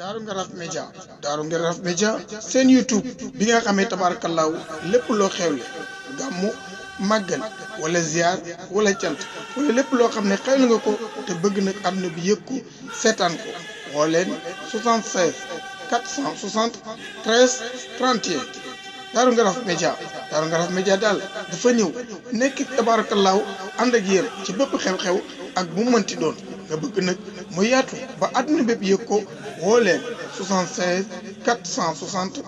Daaru Ngaraf Média Daaru Ngaraf Média seen YouTube bi nga xamee tabaarakallaahu lépp loo xewle gàmmu màggal wala ziar wala cant wala lépp loo xam ne xewle nga ko te bëgg nag àdduna bi yëg ko seetaan ko woo leen 76 460 13 31 Daaru Ngaraf Média Daaru Ngaraf Média daal dafa ñëw nekk tabaarakallaahu ànd ak yéen ci bépp xew-xew ak bu mu mënti doon nga bëgg nag mu yaatu ba àdduna bépp yëg ko woo leen 76 460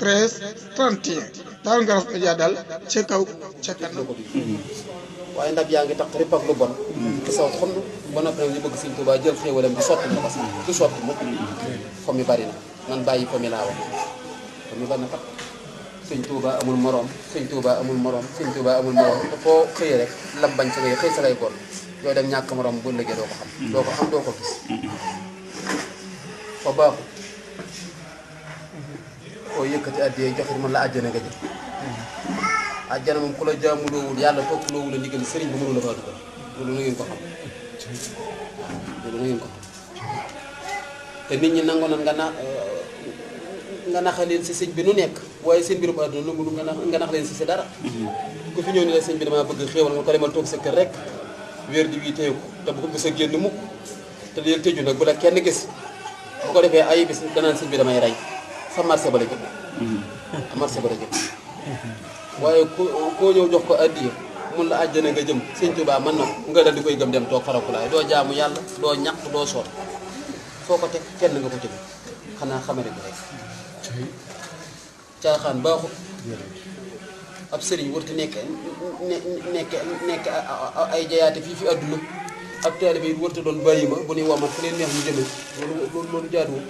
13 31 Daaru Ngaraf Média daal ca kaw ca kanam. waaye ndab yaa ngi tax rëpp ak lu bon. te saw xonn ba noppi nag ñu bëgg Sëñ Tuubaa jël xéewalam di sotti na ko du sotti mukk fo mi bari na nan bàyyi fo mi laa wax fo mi bari na kat Sëñ Tuubaa amul morom Sëñ Tuubaa amul morom Sëñ Tuubaa amul morom te foo xëyee rek lam bañ sa ngay xëy sa lay bon yooyu dem ñàkk morom bu ëllëgee doo ko xam doo ko gis fa baaxul koo yëkkati addiyee joxe mën la àjjana nga jëm àjjana moom ku la jaamuloowul yàlla topp loowul a ndigal sëriñ bi mënu la faa dugal loolu na ngeen ko xam loolu na ngeen ko xam te nit ñi nangu nan nga naxa leen si sëñ bi nu nekk waaye seen mbirum àdduna lu mu nga nax leen si dara ku fi ñëw ni la sëñ bi damaa bëgg xéewal nga ko demal toog sa kër rek weer di wii téye ko te bu ko gis a génn mukk te léegi tëju nag bu la kenn gis bu ko defee ay bis danaan sëñ bi damay rey sa marché ba la jëm marché ba la jëm waaye koo ñëw jox ko addiya mun la àjjana nga jëm Sëñ Tuubaa mën na nga dal di koy gëm dem toog farakulaay doo jaamu yàlla doo ñàkk doo soot foo ko teg kenn nga ko teg xanaa xamane bi rek caaxaan baaxut ab sëriñ warti nekk ay jayaate fii fi àdduna ab taalibe yi warti doon bàyyi ma bu nuy wamat fu leen neex ñu jëme loolu jaaduwut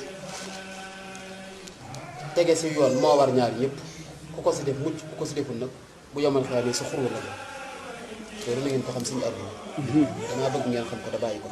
tege si yoon moo war ñaar ñëpp ku ko si def mucc ku ko si deful nag bu yomal xaar sa xurwa la loolu na ngeen ko xam suñu àdduna damaa bëgg ngeen xam ko da bàyyi ko